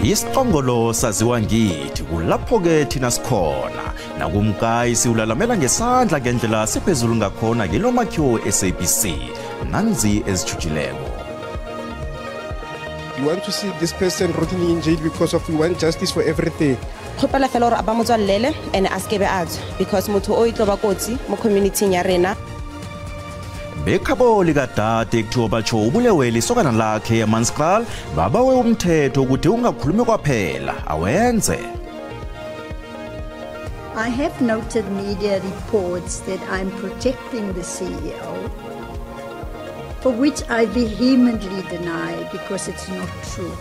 Isiqongolo saziwa ngithi kulapho-ke thina sikhona nakumkayi siwulalamela ngesandla ngendlela siphezulu ngakhona ngilo makhiwo SABC nanzi ezijujileko. You want to see this person rotting in jail because of we want justice for everything. Kgopela fela gore ba mo tswalele and a skebe a tswa because motho o itlo ba kotsi mo community ya rena. Bekhabo likadade kuthiwa batsho ubulewe lisokana lakhe eManskraal babawe umthetho ukuthi ungakhulumi kwaphela awenze. I have noted media reports that I'm protecting the CEO, for which I vehemently deny because it's not true.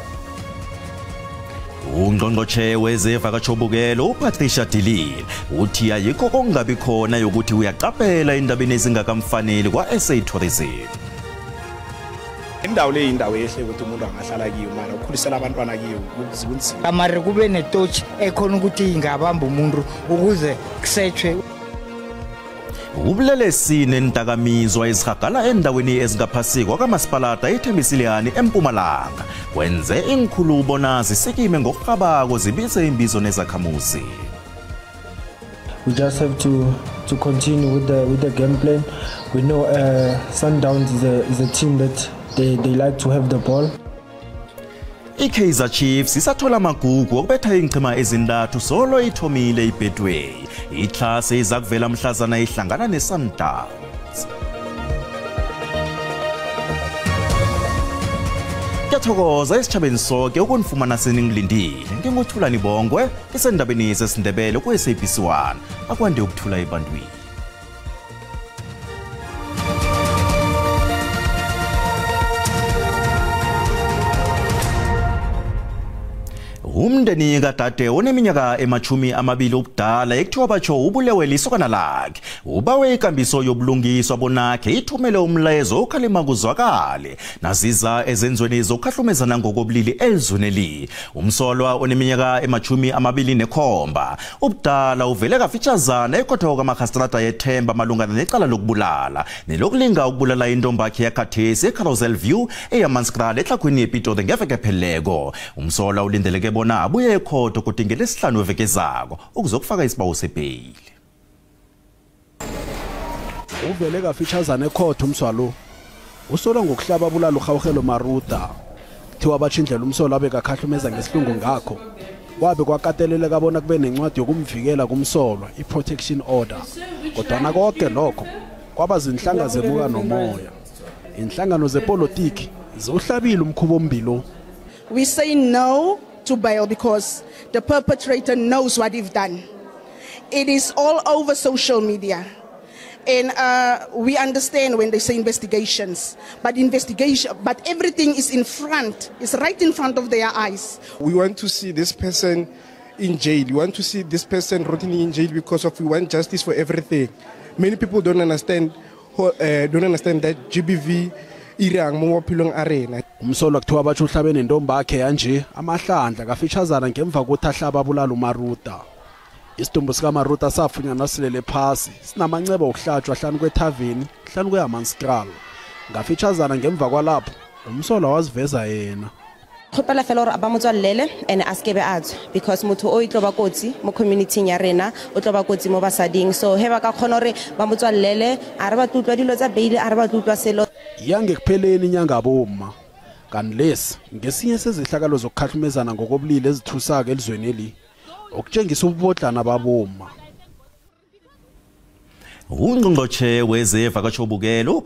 Ungqongqotjhe wezevakatjhobukelo uPatricia de Lille uthi ayikho kongabi khona yokuthi uyaqaphela indabeni ezingakamfaneli kwa-SA Tourism. Indawo le indawo ehle ukuthi umuntu angahlala kiyo mara ukhulisela abantwana kiyo kunzima. Mara kube netochi ekhona ukuthi ingabamba umuntu ukuze kusetshwe. Ubulelesi nendakamizwa ezihagala endaweni ezingaphasi kwakamasipalata eThembisiliyani eMpumalanga kwenze inkhulu bona zisikime ngokurhabako zibize imbizo nezakhamuzi. We just have to continue with the game plan. We know Sundowns is a team that they like to have the ball. I-Kaizer Chiefs isathola amagugu okubetha iinqhema ezintathu solo ithomile iBetway. Itlase izakuvela mhlazana ihlangana neSundowns. Ngiyathokoza esitjhabeni soke ukunifumana seningilindile. Nginguthulani Bongwe ngisendabeni zesiNdebele ku-SABC 1. Akwande ukuthula ebantwini. Umndeni kadade oneminyaka ema-20 ubudala ekuthiwa batsho ubulewe lisokana lakhe ubawe ikambiso yobulungiswa bonakhe ithumele umlayezo okhalima kuzwakale naziza ezenzweni zokukhahlumezana ngokobulili elizweni. Umsolwa oneminyaka ema-27 ubudala uvele kafitshazana ekhotho kamarhastrata yethemba malungana necala lokubulala nelokulinga ukubulala intombakhe yakhathesi eCarousel View eyaManskraal etlhagwini yePitori ngeveke epheleleko. Umsolwa ulindeleke bona abuye ekhotho kodwa ngelesihlanu weveke ezako ukuzokufaka isibawo sebheyili. Uvele kafitshazana ekhotho umswalo usolwa ngokuhlaba bulala uRhawuhelo Maruta. Kuthiwa batshindlela umsolwa abekakhahlumeza ngesihlungu ngakho kwabe kwakateleleka bona kube nencwadi yokumvikela kumsolwa i-protection order, kodwana konke lokho kwaba zinhlanga zemuka nomoya. Inhlangano zepolitiki ziwuhlabile umkhubo ombilo. We say no to bail because the perpetrator knows what he's done. It is all over social media. And we understand when they say investigations, but everything is in front, is right in front of their eyes. We want to see this person in jail. We want to see this person rotting in jail because of we want justice for everything. Many people don't understand that GBV irang mo maphelong a rena. Umsolwa kuthiwa batsho uhlabe nentombi yakhe yanje amahlandla kafitshazana ngemva kokuthi ahlaba abulala uMaruta. Isidumbu sikaMaruta safunyanwa silele phasi sinamanceba okuhlatshwa hlanu kwethaveni hlanu kweHammanskraal. Ngafitshazana ngemva kwalapho umsolwa waziveza yena. Kgopela fela gore ba mo tswalele and a skebe a tswa because motho o itlo ba kotsi mo community ya rena, o tlo ba kotsi mo basading, so he ba ka kgona gore ba mo tswalele a re ba tlutlwa dilo tsa bail a re ba tlutlwa selo. Yangekupheleni inyanga abomma kanti lesi ngesinye sezehlakalo zokukhahlumezana ngokobulili ezithusako elizweni eli okutshengisa ububodlana babomma. Ungqongqotjhe wezevakatjhobukelo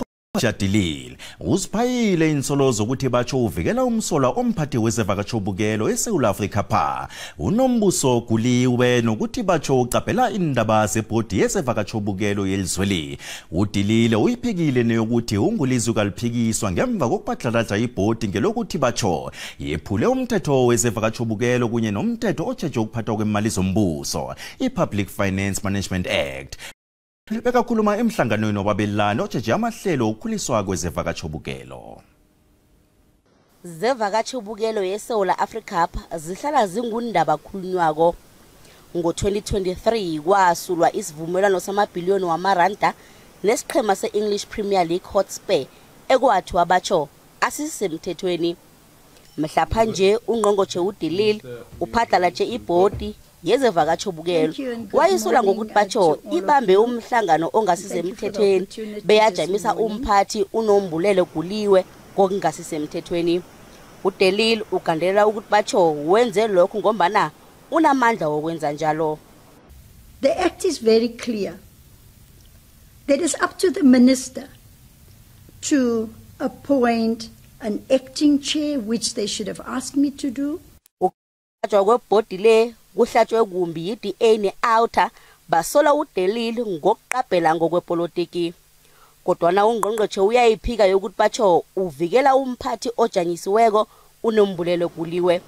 de Lille uziphayile insolo zokuthi batsho uvikela umsolwa omphathi wezevakatjhobukelo eSouth Africa pha uNombuso Guliwe nokuthi batsho uqaphela indaba zebhodi yezevakatjhobukelo yelizweli. UDe Lille uyiphikile neyokuthi ungulizwe kaliphikiswa ngemva kokubhadlaladla ibhodi ngelokuthi batsho yephule umthetho wezevakatjhobukelo kunye nomthetho otshetshe ukuphathwa kwemali zombuso i-Public Finance Management Act. Bekakhuluma emhlanganweni wababelani ojeje amahlelo okukhuliswa kwezevakatjhobukelo. Zevakatjhobukelo yeSouth Africa zihlala zingundaba khulunywako. Ngo-2023 kwasulwa isivumelwano samabhiliyoni wamaranda nesiqhema se-English Premier League Hotspur ekwathiwa batsho asisemthethweni. Mhlapha nje ungqongqotjhe uDe Lille uphadlhalaje ibhodi yezevakatjhobukelo wayisola ngokuthi batsho ibambe umhlangano ongasisemthethweni beyajamisa umphathi uNombulelo Guliwe ngokungasisemthethweni. uDe Lille ugandelela ukuthi batsho wenze lokhu ngombana unamandla wokwenza njalo. The act is very clear that it's up to the minister to appoint an acting chair, which they should have asked me to do. Ukuhlatshwa kwebhodi le kuhlatshwe kumbi yi-DA ne-OUTA, basola uDe Lille ngokuqabhela ngokwepolitiki. Kodwana ungqongqotjhe uyayiphika yokuthi batsho uvikela umphathi ojanyisiweko uNombulelo Guliwe,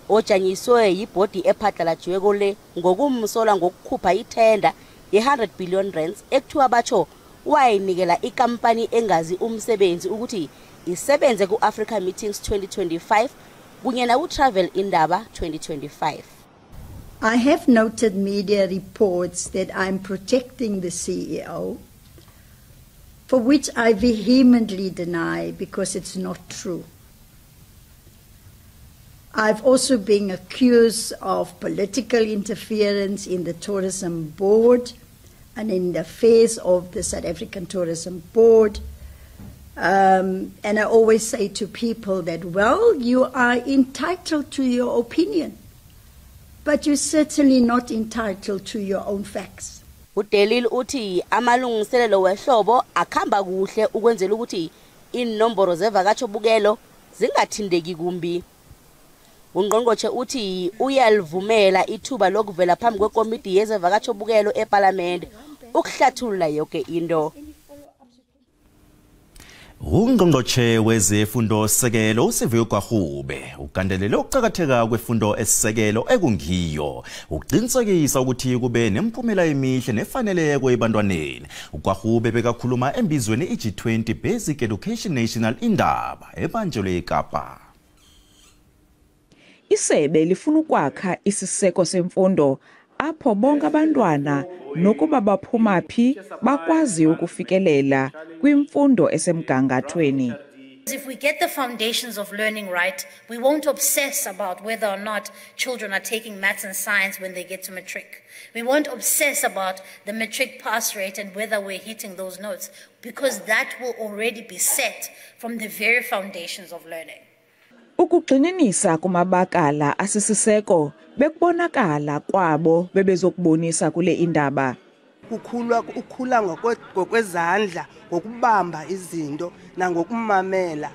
ojanyiswe yibhodi ephadlhalajiweko le ngokumsola ngokukhupha ithenda ye-100 billion rands ekuthiwa batsho wayinikela ikampani engazi umsebenzi ukuthi isebenze ku-Africa Meetings 2025 kunye naku-Travel Indaba 2025. I have noted media reports that I'm protecting the CEO, for which I vehemently deny because it's not true. I've also been accused of political interference in the tourism board and in the affairs of the South African Tourism Board. And I always say to people that, well, you are entitled to your opinion, but you're certainly not entitled to your own facts. uDe Lille uthi amalungiselelo wehlobo akhamba kuhle ukwenzela ukuthi inomboro zevakatjhobukelo zingathindeki kumbi. Ungqongqotjhe uthi uyalivumela ithuba lokuvela phambi kwekomiti yezevakatjhobukelo ePalamende ukuhlathulula yoke into. Ungqongqotjhe wezefundo sekelo uSiviwe Gwarube ugandelele ukuqakatheka kwefundo esisekelo ekungiyo ukuqinisekisa ukuthi kube nemiphumela emihle nefaneleko ebantwaneni. UGwarube bekakhuluma embizweni i-G20 Basic Education National Indaba ebanjelwe eKapa. Isebe lifuna ukwakha isiseko semfundo apho bonke abantwana nokuba baphuma phi bakwazi ukufikelela kwimfundo esemgangathweni. If we get the foundations of learning right, we won't obsess about whether or not children are taking maths and science when they get to matric. We won't obsess about the matric pass rate and whether we're hitting those notes, because that will already be set from the very foundations of learning. Ukugxininisa kumabakala asisiseko bekubonakala kwabo bebezokubonisa kule indaba. Ukhula ngokwezandla, ngokubamba izinto nangokumamela.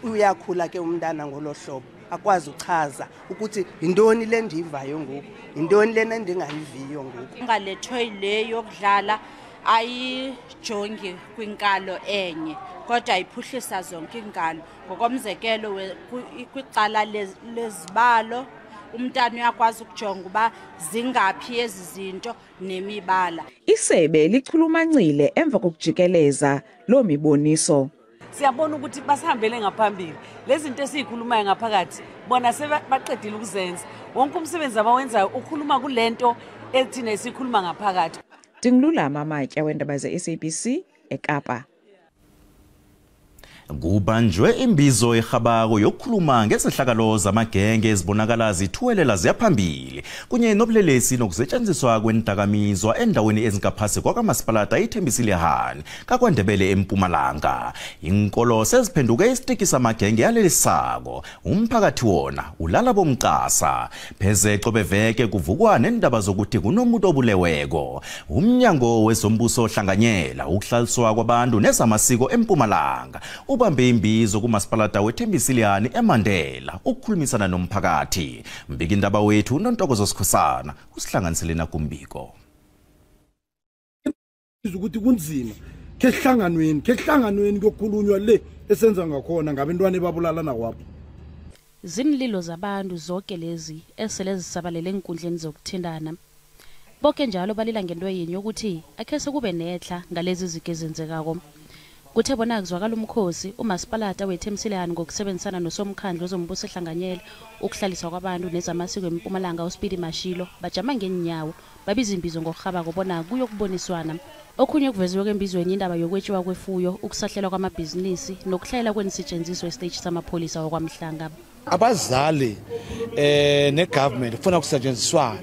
Uyakhula ke umntana ngolo hlobo, akwazi uchaza ukuthi yintoni le ndiyivayo ngoku, yintoni lena endingayiviyo ngoku. Ngale toy le yokudlala ayijongi kwinkalo enye, kodwa iphuhlisa zonke iinkalo. Ngokomzekelo, kwicala lezibalo umntana uyakwazi ukujonga uba zingaphi ezi zinto nemibala. Isebe lichulumancile emva kokujikeleza loo miboniso. Siyabona ukuthi basihambele ngaphambili. Lezi zinto esiyikhulumayo ngaphakathi bona sebaqedile ukuzenza. Wonke umsebenzi abawenzayo ukhuluma kulento ethina esikhuluma ngaphakathi. Ndingululama Matya wendaba ze-SABC eKapa. Kubanjwe imbizo erhabako yokukhuluma ngezehlakalo zamagenge ezibonakala zithuwelela ziyaphambili kunye nobulelesi nokusetshenziswa kwendakamizwa endaweni ezingaphasi kwakamasipalata iThembisile Hani kaKwaNdebele eMpumalanga. Inkolo seziphenduke isitiki samagenge yalelisako, umphakathi wona ulala bomqasa. Pheze qobe veke kuvukwa nendaba zokuthi kunomuntu obuleweko. Umnyango wezombuso ohlanganyela ukuhlaliswa kwabantu nezamasiko eMpumalanga ubambe imbizo kumasipalata weThembisile Hani eMandela ukukhulumisana nomphakathi. Mbikindaba wethu uNontokozo Sikhosana usihlanganisele nakumbiko. Ukuthi kunzima kehlanganweni kuyokhulunywa le esenza ngakhona ngabantwana ebabulalana kwabo. Zinlilo zabantu zonke lezi esele zisabalele enkundleni zokuthintana. Bonke njalo balila ngento yinye ukuthi akhe kube nehla ngalezi zike ezenzekako. Kuthe bona kuzwakala umkhosi umasipalata weThembisile Hani ngokusebenzisana nosomkhandlu wezombuso ehlanganyela ukuhlaliswa kwabantu nezamasiko eMpumalanga uSpeedy Mashilo bajama ngeenyawo babiza imbizo ngokurhabako bona kuyokuboniswana. Okhunye okuveziwe embizweni indaba yokwetshiwa kwefuyo, ukusahlelwa kwamabhizinisi nokuhlayela kwenisetshenziswa esiteshi samapholisa wakwaMhlanga. Abazali ne-government kufuna kusetshenziswana.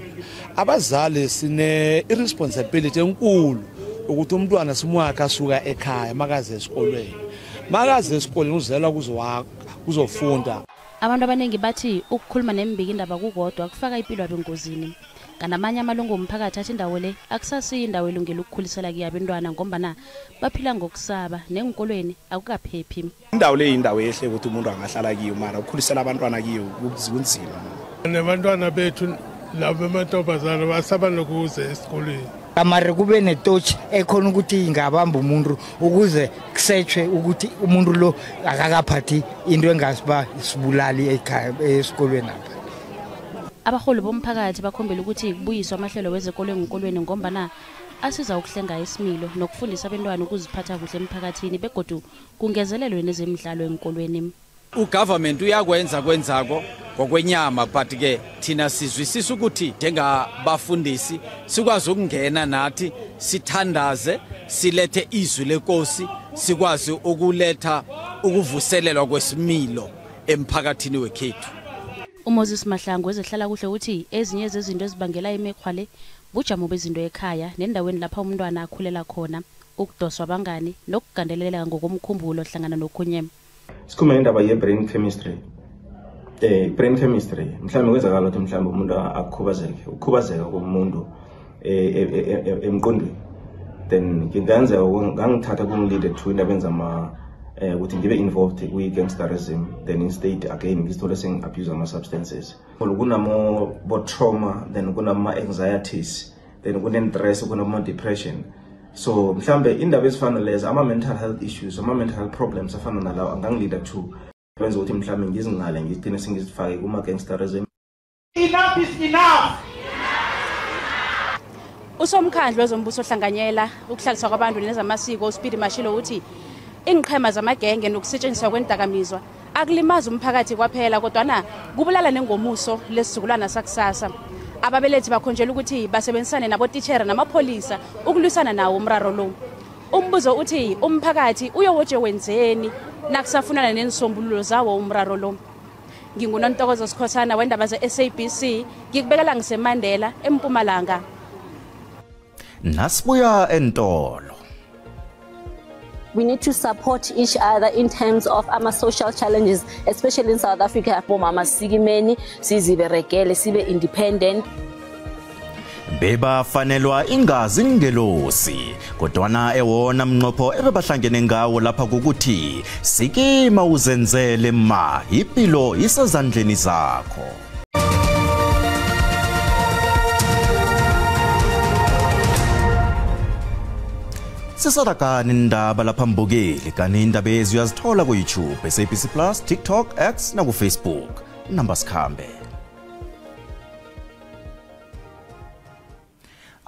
Abazali sine irresponsibility enkulu ukuthi umntwana simwakhe asuka ekhaya makaze esikolweni. Makaze esikolweni uzelwa kuzofunda. Abantu abaningi bathi ukukhuluma nembikindaba kukodwa kufaka impilo yabo engozini. Kanti amanye amalungu omphakathi athi indawo le akusasiyo indawo elungele ukukhulisela kiyo abantwana ngombana baphila ngokusaba nenkolweni akukaphephi. Indawo le indawo ehle ukuthi umuntu angahlala kiyo, mara ukukhulisela abantwana kiyo kunzima. Nabantwana bethu labo amantombazana basaba nokuze esikolweni. Amare kube netochi ekhona ukuthi ingabamba umuntu ukuze kusetshwe ukuthi umuntu lo akakaphathi into engasiba isibulali ekhaya esikolweni apha. Abaholi bomphakathi bakhombela ukuthi kubuyiswe amahlelo wezekolo enkolweni ngombana asiza ukuhlenga isimilo nokufundisa abantwana ukuziphatha kuhle emphakathini begodu kungezelelwe nezemidlalo enkolweni. Ugovernment uyakwenza kwenzako ngokwenyama, but ke thina sizwisisa ukuthi njengabafundisi sikwazi ukungena nathi sithandaze, silethe izwi lenkosi, sikwazi ukuletha ukuvuselelwa kwesimilo emphakathini wekhethu. uMoses Mahlangu wezehlala kuhle uthi ezinye zezinto ezibangela imikhwa le bujamo bezinto ekhaya nendaweni lapha umntwana akhulela khona, ukudoswa abangani nokugandeleleka ngokomkhumbulo hlangana nokhunye. Sikhuluma indaba ye-brain chemistry. Brain chemistry mhlawumbe kwenzakala ukuthi mhlawumbe umuntu akukhubazeke, ukukhubazeka komuntu emqondweni, then ngingenzeka ngangithatha kungilide to indaba enzama ukuthi ngibe involved kwi-gangsterism, then instead again ngizithole sengi-abuse ama-substances. Kunamo bo-trauma, then kunama-anxieties, then kune-stress, kunama-depression. So mhlambe indaba ezifana lezo, ama-mental health issues, ama-mental health problems afana nalawo angangilida to benza ukuthi mhlambe ngizingale ngigcine sengizifake kuma-gangsterism. Enough is enough. Usomkhandlu wezombuso ohlanganyela ukuhlaliswa kwabantu nezamasiko uSpeedy Mashilo uthi inqhema zamagenge nokusetshenziswa kwendakamizwa akulimazi umphakathi kwaphela kodwana kubulala nengomuso lesizukulwana sakusasa. Ababelethi bakhonjela ukuthi basebenzisane nabotitjhere namapholisa ukulwisana nawo umraro lo. Umbuzo uthi umphakathi uyowoje wenzeni nakusafunana nensombululo zawo umraro lo. NginguNontokozo Sikhosana wendaba ze-SABC, ngikubekela ngiseMandela eMpumalanga. Nasibuya entolo. We need to support each other in terms of our social challenges, especially in South Africa. Bomama sikimeni siziberekele sibe independent. Bebafanelwa ingazi ngelosi kodwana ewona mnqopho ebebahlangene ngawo lapha kukuthi sikima uzenzele ma impilo isezandleni zakho. Sisadakani indaba lapha mbukeli, kanti indaba ezi uyazithola ku-YouTube, SABC Plus, TikTok, X naku-Facebook. Namba sikhambe.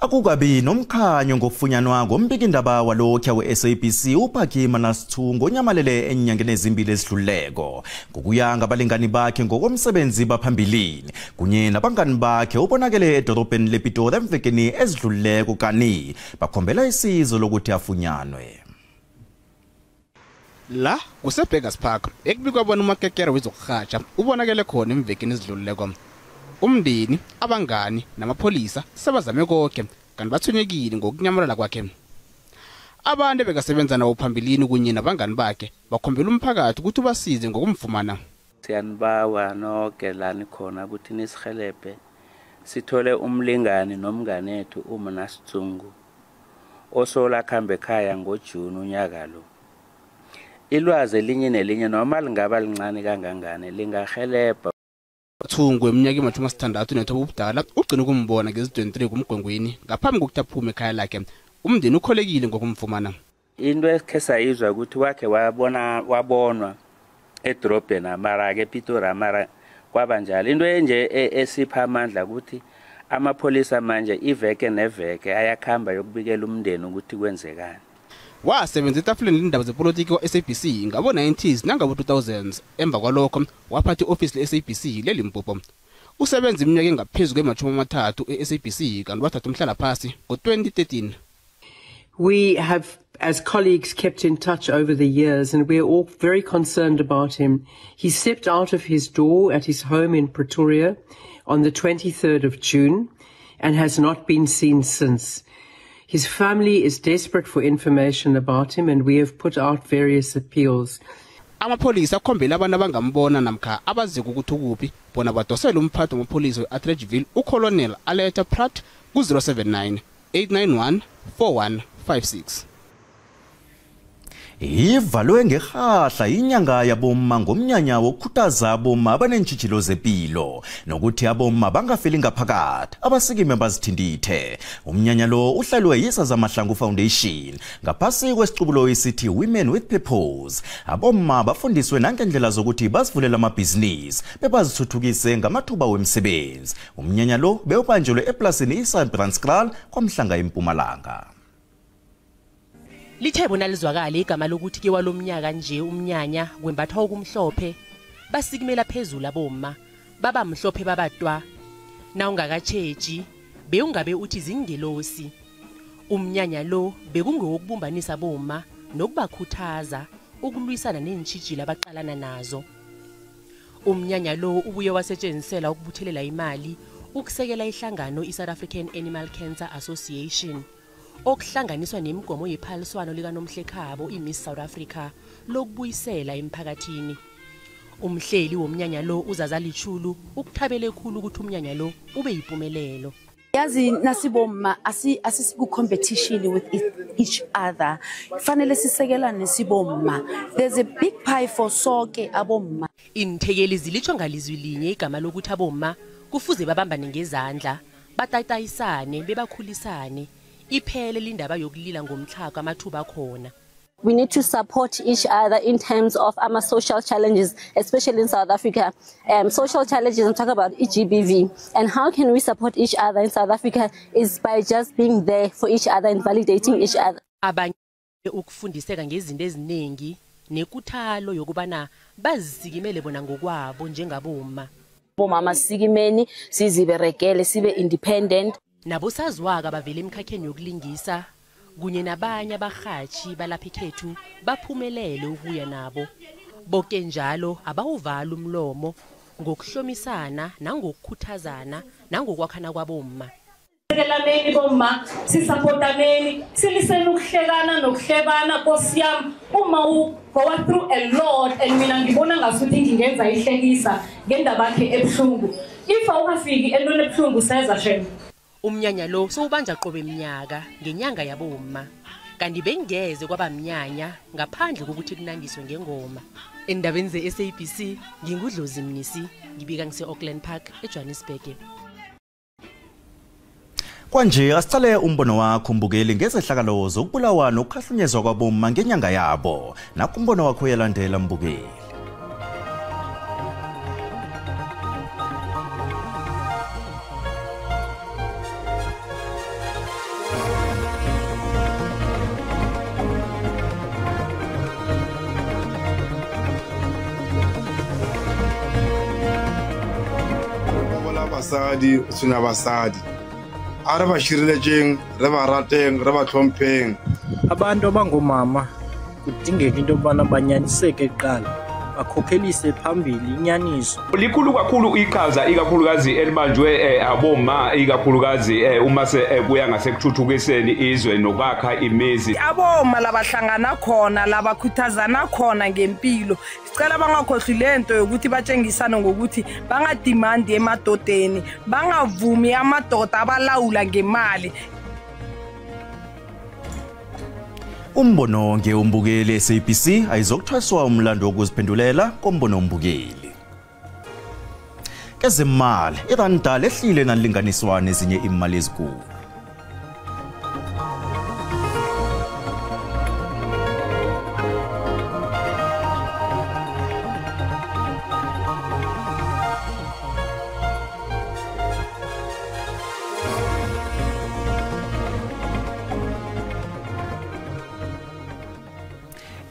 Akukabi nomkhanyo ngokufunyanwa ngombikindaba walokhu we-SABC uPhaki Manasithungu onyamalele enyangeni ezimbili ezidluleko. Ngokuya ngabalingani bakhe ngokomsebenzi baphambilini kunye nabangani bakhe ubonakele edorobheni lePitori emvekeni ezidluleko kani bakhombela isizo lokuthi afunyanwe. La kuseBeggars Park ekubikwa bona umakekere wezokurhatjha ubonakele khona emvekeni ezidluleko. Umndeni, abangani namapholisa sebazame konke kanti bathonyekile ngokunyamalala kwakhe. Abantu ebekasebenza nabo phambilini kunye nabangani bakhe bakhombela umphakathi ukuthi ubasize ngokumfumana. Siyanibawa nonke lani khona ukuthi nisihelebhe sithole umlingani nomnganethu uMnasithungu osola kuhambe ekhaya ngoJuni unyaka lo. Ilwazi elinye nelinye noma lingaba lincane kangangani lingahelebha. Thungu eminyaka ema-69 ubudala ugcina ukumbona ngezi-23 kuMgwengweni ngaphambi kokuthi aphume ekhaya lakhe. Umndeni ukholekile ngokumfumana. Into ekhe sayizwa ukuthi wakhe wabonwa edorobheni mara-ke ePitori mara kwaba njalo. Into enje esipha amandla ukuthi amapholisa manje iveke neveke ayakhamba yokubikela umndeni ukuthi kwenzekani. Wasebenza etafuleni lendaba zepolitiki kwa-SABC ngabo-90s nangabo-2000s. Emva kwalokho waphatha i-ofisi le-SABC leLimpopo. Usebenza iminyaka engaphezu kwema-30 e-SABC kanti wathatha umhlalaphasi ngo-2013. We have as colleagues, kept in touch over the years, and we are all very concerned about him. He stepped out of his door at his home in Pretoria on the 23rd of June and has not been seen since. His family is desperate for information about him, and we have put out various appeals. Amapholisa akhombela abantu abangambona namkha abaziko ukuthi ukuphi bona badosele umphathi wamapholisa we-Atteridgeville uColonel Aletta Pratt ku-079 891 4156. Ivalwe ngerhahla inyanga yabomma ngomnyanya wokukhuthaza abomma abaneentjhijilo zepilo nokuthi abomma bangafeli ngaphakathi abasikime bazithintithe. Umnyanya lo uhlalwe yiSazamahlangu Foundation ngaphasi kwesicubulo esithi Women with Purpose. Abomma bafundiswe nangendlela zokuthi bazivulele amabhizinisi bebazithuthukise ngamathuba wemisebenzi. Umnyanya lo bewubanjelwe eplasini iSan kwaMhlanga eMpumalanga. Lithe bona lizwakale igama lokuthi ke walomnyaka nje umnyanya kwembathwa okumhlophe basikimela phezulu abomma baba mhlophe babatwa na ungakatsheji bewungabe uthi zingelosi. Umnyanya lo bekungowokubumbanisa bomma nokubakhuthaza ukulwisana neentjhijilo abaqalana nazo. Umnyanya lo ubuye wasetshenzisela ukubuthelela imali ukusekela ihlangano iSouth African Animal Cancer Association okuhlanganiswa nemigomo yephaliswano likaNomhlekhabo iMiss South Africa lokubuyisela emphakathini. Umhleli womnyanya lo uZaza Lichulu ukuthabele khulu ukuthi umnyanya lo ube yimpumelelo. Yazi nasibomma asisiku competition with each other. Kufanele sisekelane sibomma. There's a big pie for sonke abomma. Inthekeli zilitsho ngalizwi linye igama lokuthi abomma kufuze babambane ngezandla, batatayisane bebakhulisane. Iphele lindaba yokulila ngomtlhago amathuba khona. We need to support each other in terms of our social challenges, especially in South Africa. Social challenges, I'm talking about EGBV. And how can we support each other in South Africa is by just being there for each other and validating each other. Abanye ukufundiseka ngezinto eziningi nekuthalo yokubana bazisikimele bona ngokwabo njengabomma. Bomama sikimeni siziberekele sibe independent. Nabo saziwaka bavele emkhakheni yokulingisa kunye nabanye abarhatshi balapha ekhethu baphumelele ukuya nabo. Bonke njalo abawuvala umlomo ngokuhlomisana nangokukhuthazana nangokwakhana kwabomma. Sekelaneni bomma, sisapotaneni, siliseni ukuhlekana nokuhlebana. Nkosi yami, uma u-go through a lot and mina ngibona ngasuthi ngingenza ihlekisa ngendaba yakhe ebuhlungu. If awukafiki entweni ebuhlungu seza shame. Umnyanya lo sowubanja qobe minyaka ngenyanga yabomma kanti bengeze kwaba mnyanya ngaphandle kokuthi kunandiswe ngengoma. Endabeni ze-SABC nginguDlozi Mnisi, ngibika ngise-Auckland Park eJohannesburg. Kwanje asicale umbono wakho mbukeli ngezehlakalo zokubulawa nokukhahlunyezwa kwabomma ngenyanga yabo. Nakho umbono wakho uyalandela mbukeli. Basadi o tshwenya basadi a re ba shireletseng re ba rateng re ba tlhompheng. Abantu abangomama kudingeka into yokubana banyaniseke kuqala bakhokhelise phambili inyaniso. Likhulu kakhulu iqhaza ikakhulukazi elibanjwe abomma ikakhulukazi uma sekuya ngasekuthuthukiseni izwe nokwakha imizi. Abomma labahlangana khona labakhuthazana khona ngempilo. Sicela bangakhohlwi lento yokuthi batshengisane ngokuthi bangadimandi emadodeni, bangavumi amadoda abalawula ngemali. Umbono ngeumbukeli SABC ayizokuthweswa umlando wokuziphendulela kombono umbukeli. Kezemali iranda lehlile nalinganiswa nezinye imali ezinkulu.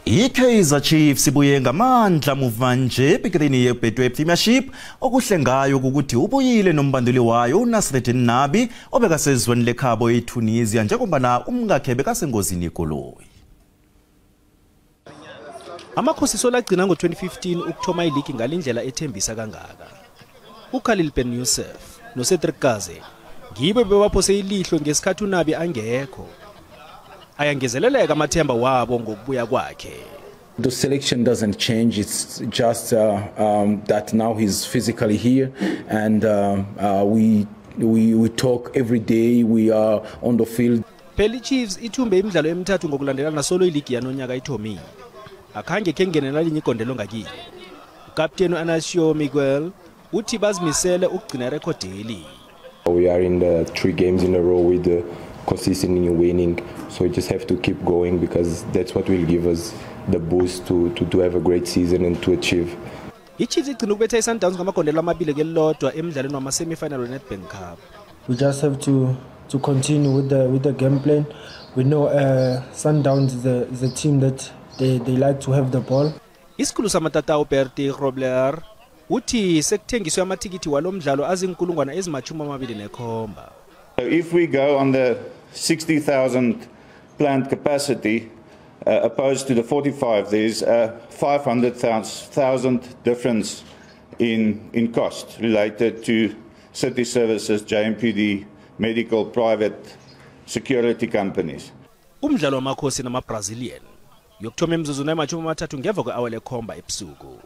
I-Kaizer Chiefs ibuye ngamandla muva nje ebhikirini yeBetway Premiership. Okuhle ngayo ukuthi ubuyile nombanduli wayo uNasreddine Nabi obekasezweni lekhabo eTunisia njengoba umkakhe bekasengozini yekoloyi. Amakhosi solagcina ngo-2015 ukuthoma iligi ngalindlela ethembisa kangaka. uKhalil Ben Youssef noCedric Kaze ngibo bebaphose ilihlo ngesikhathi uNabi angekho. Ayangezeleleka amathemba wabo ngokubuya kwakhe. The selection doesn't change. It's just that now he's physically here, and we talk every day. We are on the field. Phela Chiefs ithumbe imidlalo emithathu ngokulandelana solo iligi yanonyaka ithomile. Akhange kengene nalinye igondelo ngakiyo. Ukapteni Anasio Miguel uthi bazimisele ukugcina irekhodi. We are in the 3 games in a row with the consistently winning, so we just have to keep going because that's what will give us the boost to have a great season and to achieve. IChiefs igcina ukubetha iSundowns ngamagondelo amabili kelilodwa emidlalweni wama-semi-final weNedbank Cup. We just have to continue with the game plan. We know Sundowns is a team that they like to have the ball. Isikhulu samatata uBertie Grobler uthi sekuthengiswe amathikithi walomdlalo azinkulungwana eziyi-27. So if we go on the 60,000 planned capacity opposed to the 45, there's a 500,000 difference in cost related to city services, JMPD, medical, private security companies. Umdlalo wamakhosi nama-Brazilian yokuthoma imizuzu eyi-30 ngemva kwe-awa lekhomba ebusuku.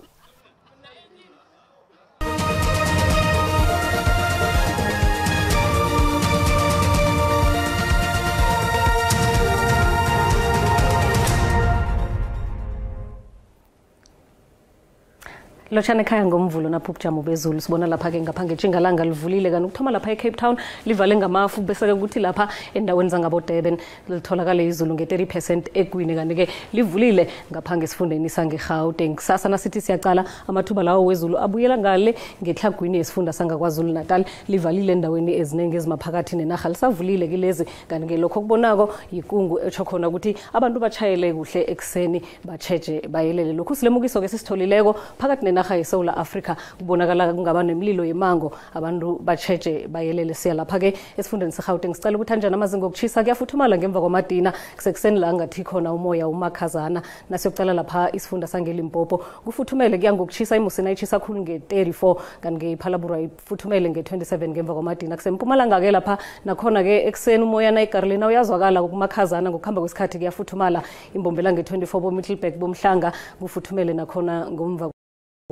Lotshana ekhaya ngomvulo napho ubujamo bezulu sibona lapha ke ngapha ngetjingalanga livulile kanti ukuthoma lapha eCape Town livale ngamafu bese ke kuthi lapha endaweni zangabo Durban litholakala izulu nge-30% egwini kanti ke livulile ngapha ngesifundeni sangeGauteng. Kusasa nasithi siyaqala amathuba lawo wezulu abuyela ngale ngetlhagwini yesifunda sangaKwaZulu Natal livalile endaweni eziningi ezimaphakathi nenarha lisavulile kilezi kanti ke lokho kubonako yikungu etsho khona ukuthi abantu bachayele kuhle ekuseni bacheje bayelele. Lokhu silemukiso ke sisitholileko phakathi nenarha yeSouth Africa kubonakala kungaba nemililo yemango abantu bacheje bayelele. Siya lapha ke esifundeni seGauteng sicela ukuthi anjani amazinga okuchisa kuyafuthumala ngemva kwamadina kusekuseni la ngathi khona umoya umakhazana. Nasiyocala lapha isifunda sangeLimpopo kufuthumele kuya ngokuchisa iMusina ichisa khulu nge-34 kanti ke iPhalaborwa ifuthumele nge-27 ngemva kwamadina. Kusempumalanga ke lapha nakhona ke ekuseni umoya na iGarlena uyazwakala kumakhazana ngokuhamba kwesikhathi kuyafuthumala imbombela nge-24 boMiddelburg bomhlanga kufuthumele nakhona ngomva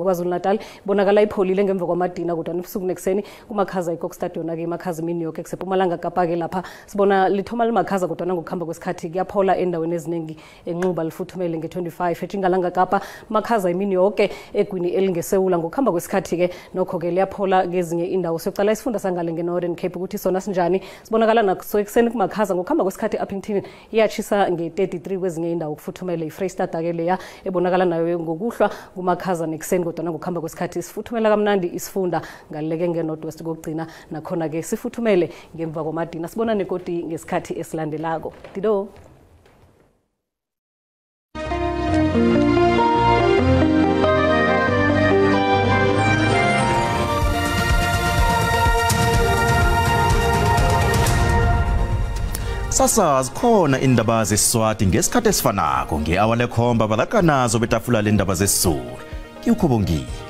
KwaZulu Natal bonakala ipholile ngemva kwamadina kodwa ubusuku nekuseni kumakhaza iKokstad yona ke imakhaza imini yoke. Kusepumalanga Kapa ke lapha sibona lithoma limakhaza kodwa ngokuhamba kwesikhathi kuyaphola endaweni eziningi enxuba lifuthumele nge-25. Etshingalanga Kapa makhaza imini yoke egwini elingesewula ngokuhamba kwesikhathi ke nokho ke liyaphola kezinye indawo. Siyocala isifunda sangale nge-Northern Cape ukuthi sona sinjani sibonakala naso ekuseni kumakhaza ngokuhamba kwesikhathi Upington iyachisa nge-33 kwezinye indawo kufuthumele. iFreyistata ke leya ebonakala nayo ngokuhlwa kumakhaza nekuseni kodwa ngokuhamba kwesikhathi sifuthumela kamnandi isifunda ngaleke ngeNorth West kokugcina nakhona ke sifuthumele ngemva kwamadina. Sibona nekoti ngesikhathi esilandelako. Dido. Sasa zikhona indaba zesiswati ngesikhathi esifanako nge-awa lekhomba balakanazo betafula lendaba zesizulu. Ngiukhobongile.